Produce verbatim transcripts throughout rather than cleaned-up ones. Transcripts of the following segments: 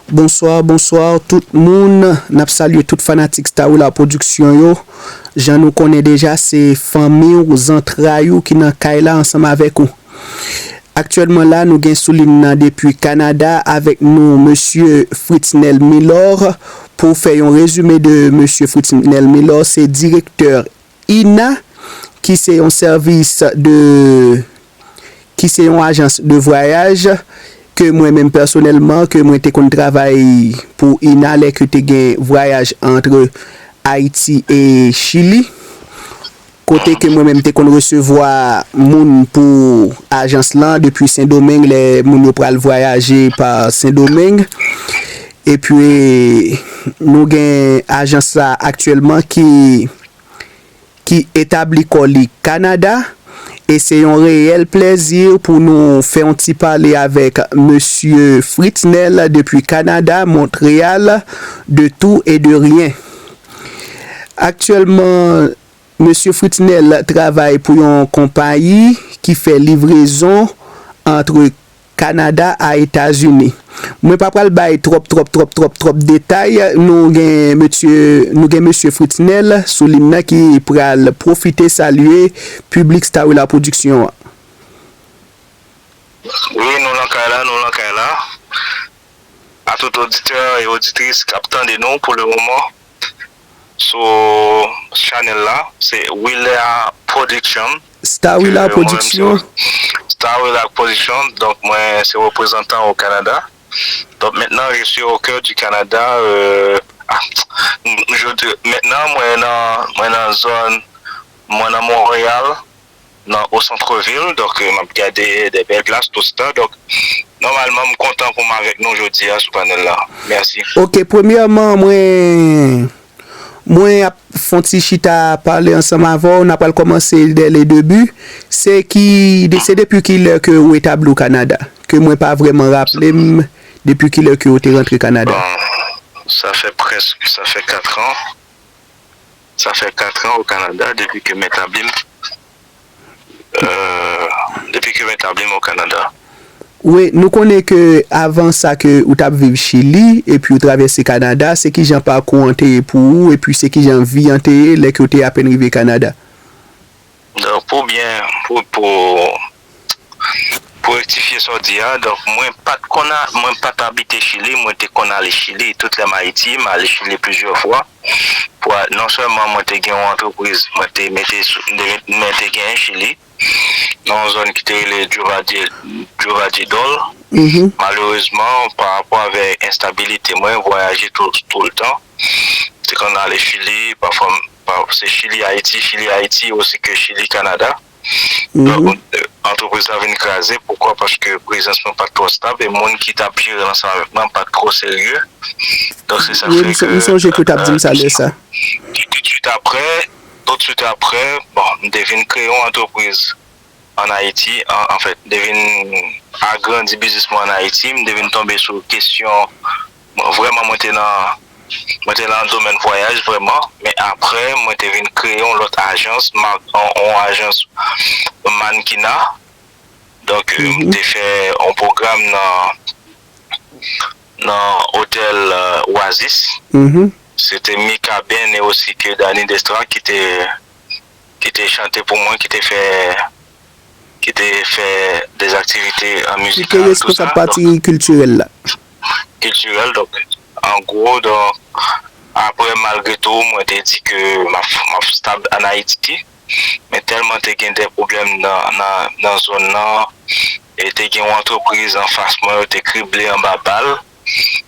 Bonswa, bonswa tout moun. N ap salye tout fanatik Starwilla Production yo. Jan nou konnen deja, se fanmi w, zantray ou ki nan kay la ansanm avèk ou. Aktyèlman la, nou gen sou liy nan depi Kanada avèk nou, mesye Fritznel Milor. Pou fè yon rezime de mesye Fritznel Milor, se direktè ina, ki se yon sèvis de, ki se yon ajans de vwayaj ke mwen menm pèsonèlman, ke mwen te konn travay pou ina lè ke te gen vwayaj antre Ayiti e Chili. Kote ke mwen menm te konn resevwa moun pou ajans lan depi Sendomeng, lè moun yo pral vwayaje pa Sendomeng. Epi, nou gen ajans la aktyèlman ki, ki etabli kò li Kanada. E se yon reyèl plèzi pou nou fè yon ti pale avèk mesye Fritznel depi Kanada, Montreyal, de tout et de rien. Aktyèlman, mesye Fritznel travay pou yon konpayi ki fè livrezon antre Kanada a Etazini. Mwen pa pral bay twòp, twòp, twòp, twòp, twòp detay. Nou gen mesye, nou gen mesye Fritznel sou liy nan ki pral pwofite salye piblik Starwilla Production an. Wi, nou nan kay la, nou nan kay la. A tout oditè e oditris k ap tande nou pou le moman sou chanèl la, se Willa Production. Starwilla Production. Starwilla Production, donk mwen se reprezantan o Kanada. Donc maintenant, je suis au cœur du Canada. Euh, ah, je, maintenant, mwen nan, mwen nan zòn, mwen nan Montréal, nan, au centre-ville. Donc, euh, m ap gade de bèl plas, tout sa. Donc, nòmalman, m kontan pou m avèk nou jodi a sou panèl la. Mèsi. Ok, premyèman, mwen, mwen ap fè yon ti chita pale ansanm avè w. N ap pral kòmanse dè le debi. Se ki, de, se depi ki lè ke ou etabli w Kanada? Ke mwen pa vrèman raple m depi ki lè ke ou te rantre Kanada. Bon, sa fè prèske, sa fè kat an. Sa fè kat an o Kanada depi ke m etabli m. Euh, depi ke m etabli m o Kanada. Wi, nou konnen ke avan sa ke ou t ap viv Chili, epi ou travèse Kanada, se kijan pakou an te ye pou ou, epi se kijan vi an te ye lè ke ou te apèn rive Kanada? Donk, pou byen, pou, pou, pou rektifye sa w di a, donk, mwen pa t konn a, mwen pa t abite Chili, mwen te konn ale Chili. Tout lè m Ayiti, m ale Chili plizyè fwa. Pou a, non sèlman mwen te gen yon antrepriz, mwen te mete sou, mwen te, mwen te genyen Chili, nan yon zòn ki te rele Jova de, Jova de Dol. Malerezman, pa rapò avèk enstabilite mwen, vwayaje tou, toultan. Te konn ale Chili, pafwa m, pa, se Chili, Ayiti, Chili, Ayiti, osi ke Chili, Kanada. Donk, euh, antrepriz la vin kraze. Poukwa? Paske prezans mwen pa t twò stab e moun ki t ap jere l ansanm avèk mwen pa t twò serye. Donk, se sa fè ke, m sonje ke w t ap di m sa lè sa. Toutswit aprè, toutswit aprè, bon, m te vin kreye yon antrepriz ann Ayiti, an, anfèt, m te vin agrandi biznis mwen ann Ayiti, m te vin tonbe sou kesyon, bon, vrèman, mwen te nan, mwen te nan domèn vwayaj, vrèman, men aprè, mwen te vin kreye yon lòt ajans, ma-, yon, yon ajans mannkina. Donk, euh, m te fè yon pwogram nan, nan otèl, euh, Oasis. Se te Mika Ben e osi ke Dany Destra ki te, ki te chante pou mwen, ki te fè, ki te fè de aktivite an mizikal, tou sa. Ki te responsab pati kiltirèl la. Kiltirèl, donk, an gwo, donk, aprè, malgre tou, mwen te di ke m ap, m ap stab ann Ayiti, men tèlman te gen de pwoblèm nan, nan, nan zòn nan, e te gen yon antrepriz anfas mwen, yo te krible anba bal.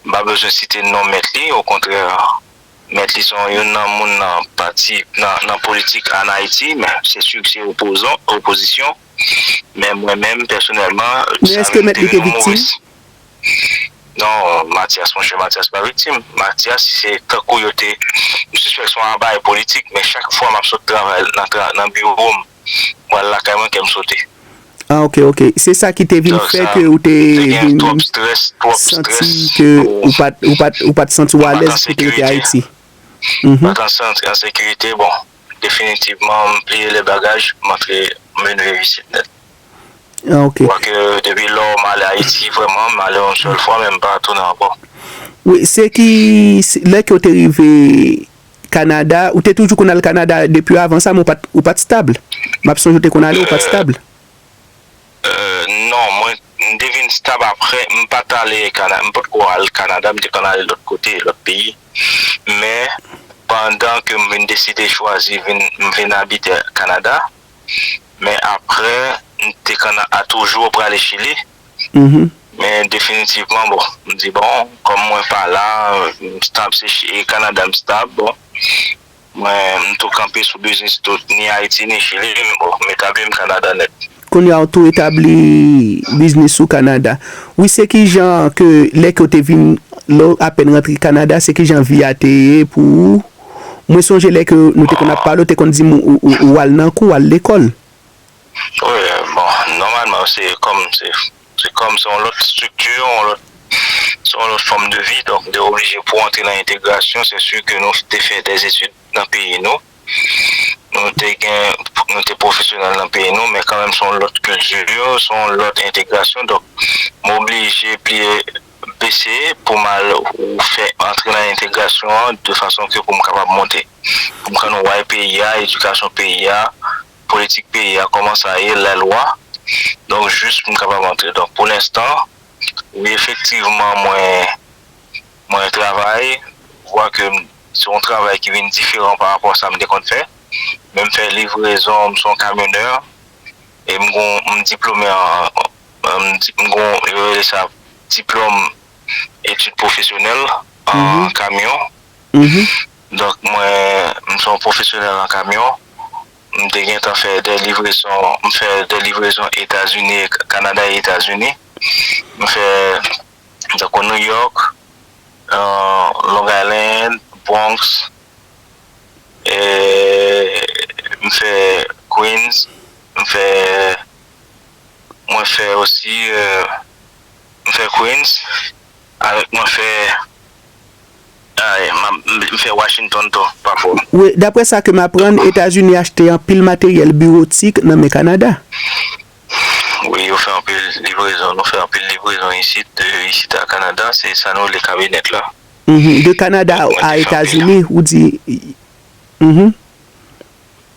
M pa bezwen site non mèt li, okontrè, mèt li se youn nan moun nan pati, nan, nan politik ann Ayiti, men se si ke se opozan, opozisyon. Men mwen menm, pèsonèlman, men èske mèt li te viktim? Non, Matyas, monchè, Matyas pa viktim. Matyas, se tankou yo te, m sispèk se yon abay politik, men chak fwa m ap sot travay nan tra-, nan biwo m, m al lakay mwen, kè m sote. Ah, ok, ok. Se sa ki te vin fè ke ou te vin santi ke ou pa t, ou pa t, ou pa t santi w alèz pou te rete Ayiti. M pa t an sekirite, bon, definitivman, m pliye lè bagaj, m antre, m vin viv isit nèt. Ah, ok. Kwake, depi lò m ale Ayiti, vrèman, m ale yon sèl fwa, men m pa tounen ankò. Wi, se ki, se, lè ke w te rive Kanada, ou te toujou konn al Kanada depi avan sa, men ou pa t, ou pa t stab. M ap sonje ou te konn ale, ou pa t stab. Euh, non, mwen, m te vin stab apre, m pa t ale Kanada, m potko al Kanada, m te konn ale lòt kote, lòt peyi. Men, pandan ke m vin deside chwazi vin, m vin abite Kanada, men apre, m te konn a toujou prale Chili. Men definitivman, bon, m di, bon, kòm mwen pa la, m stab, se Chi-, e Kanada m stab, bon, mwen, m tou kanpe sou biznis tou, ni Ayiti, ni Chili, men bon, m etabli m Kanada nèt. Kounye a, w tou etabli biznis ou Kanada. Wi, se ki jan ke, lè ke w te vin, lè w apèn rantre Kanada, se ki jan vi a te ye pou ou? Mwen sonje lè ke nou te konn ap pale, w te konn di m ou, ou, ou al nan kou, w al lekòl. Wi, bon, nòmalman, se kòm, se, se kòm se yon lòt estrikti, yon lòt, se yon lòt fòm de vi. Donk, de oblije pou antre nan entegrasyon, se si ke nou te fè dèzetid nan peyi nou. Nou te gen, nou te pwofesyonèl nan peyi nou, men kanmenm se yon lòt kilti, se yon lòt entegrasyon. Donk, m oblije pliye bese pou m al ou fè antre nan entegrasyon an de fason ke pou m kapab monte. Pou m konn wè peyi a, edikasyon peyi a, politik peyi a, kòman sa ye, lalwa. Donk, jis pou m kapab antre. Donk, pou lenstan, wi, efektivman, mwen, mwen travay, vwa ke m, se yon travay ki vin diferan pa rapò a sa m te konn fè. Men m fè livrezon, m se yon kamyonè, e m gon, m diplome an, an, m di, m gon, yo rele sa diplòm etid pwofesyonèl an kamyon. Donk, mwen, m se yon pwofesyonèl an kamyon. M te gentan fè de livrezon, m fè de livrezon Etazini, Kanada e Etazini. M fè, tankou New York, euh, Long Island, Bronx, e m fè Queens, m fè, mwen fè osi, euh, m fè Queens, avèk mwen fè, ah, m, m fè Washington tou, pafwa. Wi, daprè sa ke m aprann, Etazini achte anpil materyèl biwotik nan men Kanada. Wi, yo fè anpil livrezon, nou fè anpil livrezon isit, de isit a Kanada, se sa nou rele kabinèt la. Mhm. De Kanada a Etazini, ou di. Mhm.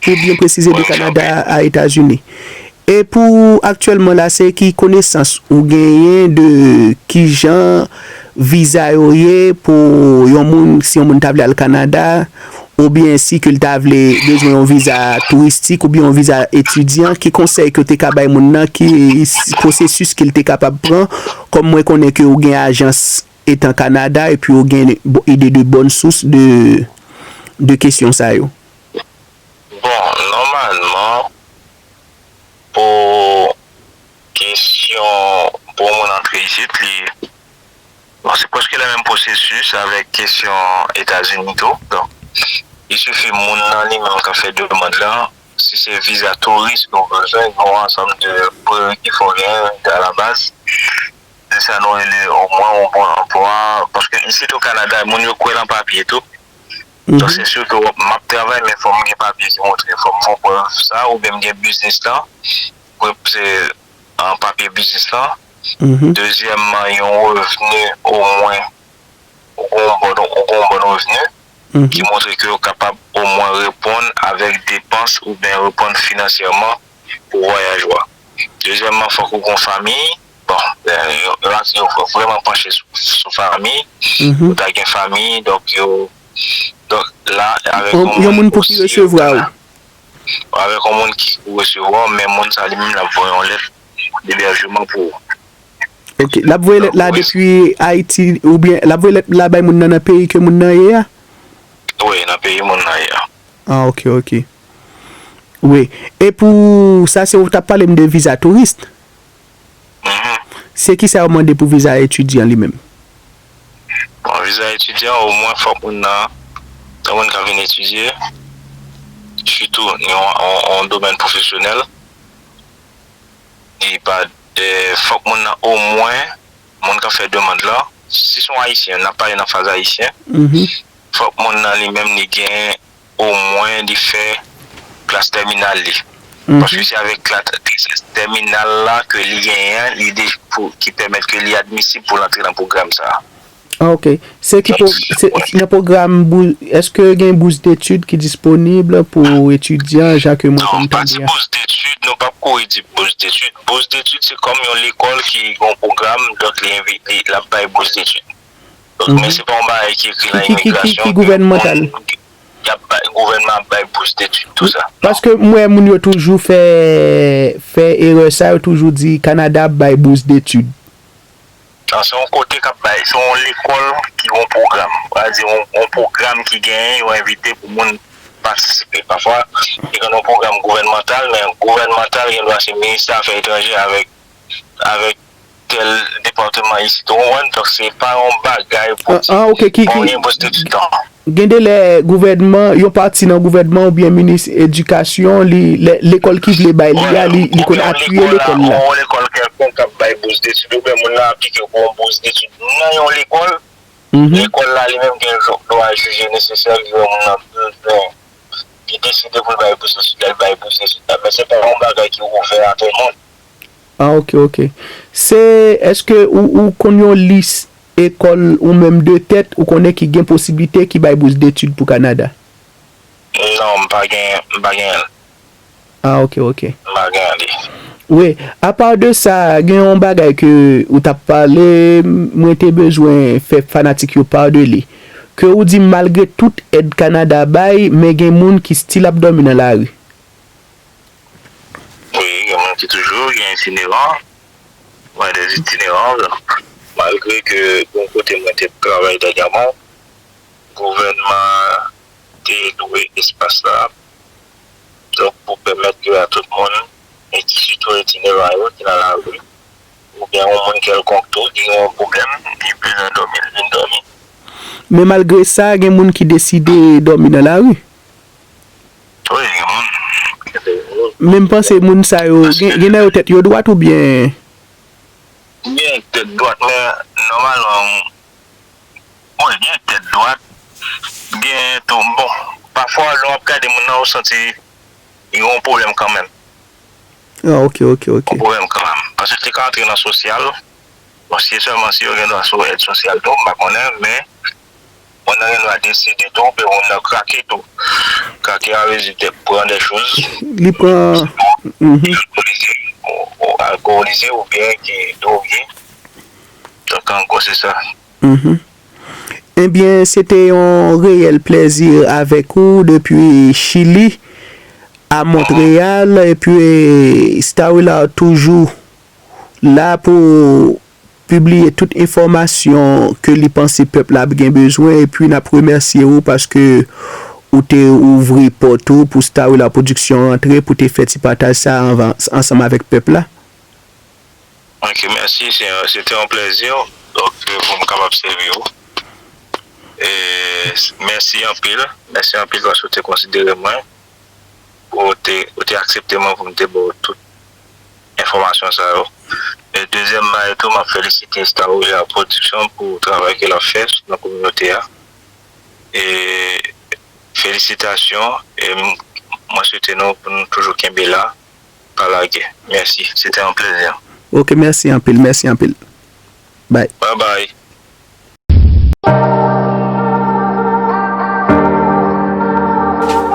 Ou byen presize de Kanada a Etazini. E pou aktyèlman la, se ki konesans ou genyen de kijan viza yo ye pou yon moun, si yon moun ta vle al Kanada, oubyen si ke l ta vle bezwen yon viza touristik oubyen yon viza etidyan, ki konsèy ke w te ka bay moun nan, ki s-, pwosesis ke l te kapab pran, kòm mwen konnen ke ou gen ajans etan Kanada, epi ou gen bo-, ide de bòn sous de, de kesyon sa yo? Bon, nòmalman, pou kesyon pou yon moun antre isit, li, bon, se prèske le menm pwosesis avèk kesyon Etazini tou. Donk, il suffit moun nan li menm k ap fè demann lan, si se viza touris ke w bezwen, gen yon ansanm de prereki fò w genyen de alabaz. Se sa nou rele omwen yon bon anplwa. Paske isit o Kanada, moun yo kwè nan papye tou. Donk, se si ke w ap, m ap travay, men fò m gen papye ki montre, fò m fè yon prèv sa, oubyen m gen biznis lan, prèv se, euh, papye biznis lan. Dezyèmman, yon revni omwen, ou gen yon bon, ou gen yon bon revni, ki montre ke w kapab omwen reponn avèk depans oubyen reponn finansyèman pou vwayaj ou a. Dezyèmman, fòk ou gen yon fanmi. Bon, euh, yo, yo, yo vrèman panche sou, sou fanmi. Ou ta gen fanmi, donk yo, donk la, avèk yon moun pou ki resevwa ou. Avèk yon moun ki pou resevwa w, men moun sa li menm l ap voye yon lèt debèjman pou ou. Ok, l ap voye lèt la depi Ayiti, oubyen l ap voye lèt la bay moun nan nan peyi ke moun nan ye a? Wi, nan peyi moun nan ye a. Ah, ok, ok. Wi. E pou sa, se ou t ap pale m de viza touris. Se kisa yo mande pou viza etidyan li menm? Bon, viza etidyan, omwen fòk moun nan, yon moun k ap vin etidye, sitou nan yon, yon, yon domèn pwofesyonèl, li pa, eh, fòk moun nan omwen, moun k ap fè demann lan, si se yon ayisyen, n ap pale nan faz ayisyen, fòk moun nan li menm li gen omwen li fè klas tèminal li. Paske se avèk kla-, klas tèminal la ke li genyen, li de-, pou, ki pèmèt ke li admisib pou l antre nan pwogram sa a. Ah, ok. Se ki pro, se, nan pwogram bou, èske gen bous detid ki disponib pou etidyan, jan ke mwen konn tande a? Non, pa di bous detid, nou p ap kouri di bous detid. Bous detid se kòm yon lekòl ki gen yon pwogram, donk li envite, l ap bay bous detid. Donk, men se pa yon bagay ki ekri nan imigrasyon. Ki gouvènmantal. Y ap bay, gouvènman ap bay bous detid, tou sa. Paske m wè moun yo toujou fè, fè erè sa, yo toujou di Kanada ap bay bous detid. Non, se yon kote k ap bay, se yon lekòl ki gen yon pwogram. Sa vle di, yon, yon pwogram ki genyen, yo envite pou moun patisipe. Pafwa, li gen yon pwogram gouvènmantal, men gouvènmantal, gen dwa se minis afè etranjè avèk, avèk tèl depatman isit, ou konprann? Donk, se pa yon bagay pou di, ah, ok, ki, ki, gen bous detid, non. Gen de lè gouvènman, yon pati nan gouvènman oubyen minis edikasyon, li, lè, lekòl ki vle bay li a, li, li konn apiye lekòl la. Yon lekòl kèlkonk k ap bay bous detid, oubyen moun nan aplike pou yon bous detid nan yon lekòl, lekòl la li menm gen dwa jije nesesè, li wè moun nan bezwen, li deside pou l bay bous detid la, li bay bous detid la. Men se pa yon bagay ki ouvè a tout moun. Ah, ok, ok. Se, èske ou, ou konn yon lis ekòl ou menm de tèt ou konnen ki gen posiblite ki bay bous detid pou Kanada? Non, m pa gen, m pa gen l. Ah, ok, ok. M pa gen li. Wi, apa de sa, gen yon bagay ke ou t ap pale, mwen te bezwen fè fanatik yo pa de li. Ke ou di malgre tout èd Kanada bay, men gen moun ki still ap dòmi nan lari. Wi, gen moun ki toujou, gen itineran. Mwen de itineran, malgre ke yon kote mwen te travay dènyèman, gouvènman te lwe espas la, donk pou pèmèt ke a tout moun, e sitou itineran yo ki nan lari, oubyen yon moun kèlkonk tou ki gen yon pwoblèm, li bezwen dòmi, li vin dòmi. Men malgre sa, gen moun ki deside dòmi nan lari. Wi, gen moun. Men m panse moun sa yo, gen, gen nan yo tèt yo dwat oubyen? Gen tèt dwat, men nòmalman, wi, gen tèt dwat, gen tou, bon, pafwa lè w ap gade moun nan, ou santi gen yon pwoblèm kanmenm. Ah, ok, ok, ok. Yon pwoblèm kanmenm. Paske li ka antre nan sosyal, bon, si e sèlman si yo gen dwa sou èd sosyal tou, m pa konnen, men moun nan gen dwa deside tou, pe moun nan krake tou. Krake a vle di te pran de choz. Li pran. Mhm. Alkolize, ou, ou alkolize oubyen ki dwoge. Donk, an gwo, se sa. Mhm. Ebyen, se te yon reyèl plèzi avèk ou depi Chili a Montreyal, epi Starwiller toujou la pou pibliye tout enfòmasyon ke li panse pèp la ap gen bezwen, epi n ap remèsye ou paske ou te ouvri pòt ou pou Starwiller Production rantre pou te fè ti pataj sa anvan, ansanm avèk pèp la. Ok, mèsi, se, se te yon plèzi, donk, pou m kapab sèvi ou. E, mèsi anpil, mèsi anpil paske ou te konsidere mwen, ou te, ou te aksepte mwen pou m te ba w tout enfòmasyon sa yo. E dezyèm bagay tou, m ap felisite Starwiller Production pou travay ke l ap fè nan kominote a. E felisitasyon, e m, mwen swete nou pou nou toujou kenbe la, pa lage. Mèsi, se te yon plezi. Ok, mèsi anpil, mèsi anpil. Bye. Bye bye.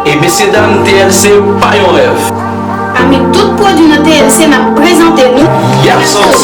E mesye dam, T L C pa yon rèv. Pami tout pwodui nan T L C n ap prezante nou. Yap sòti.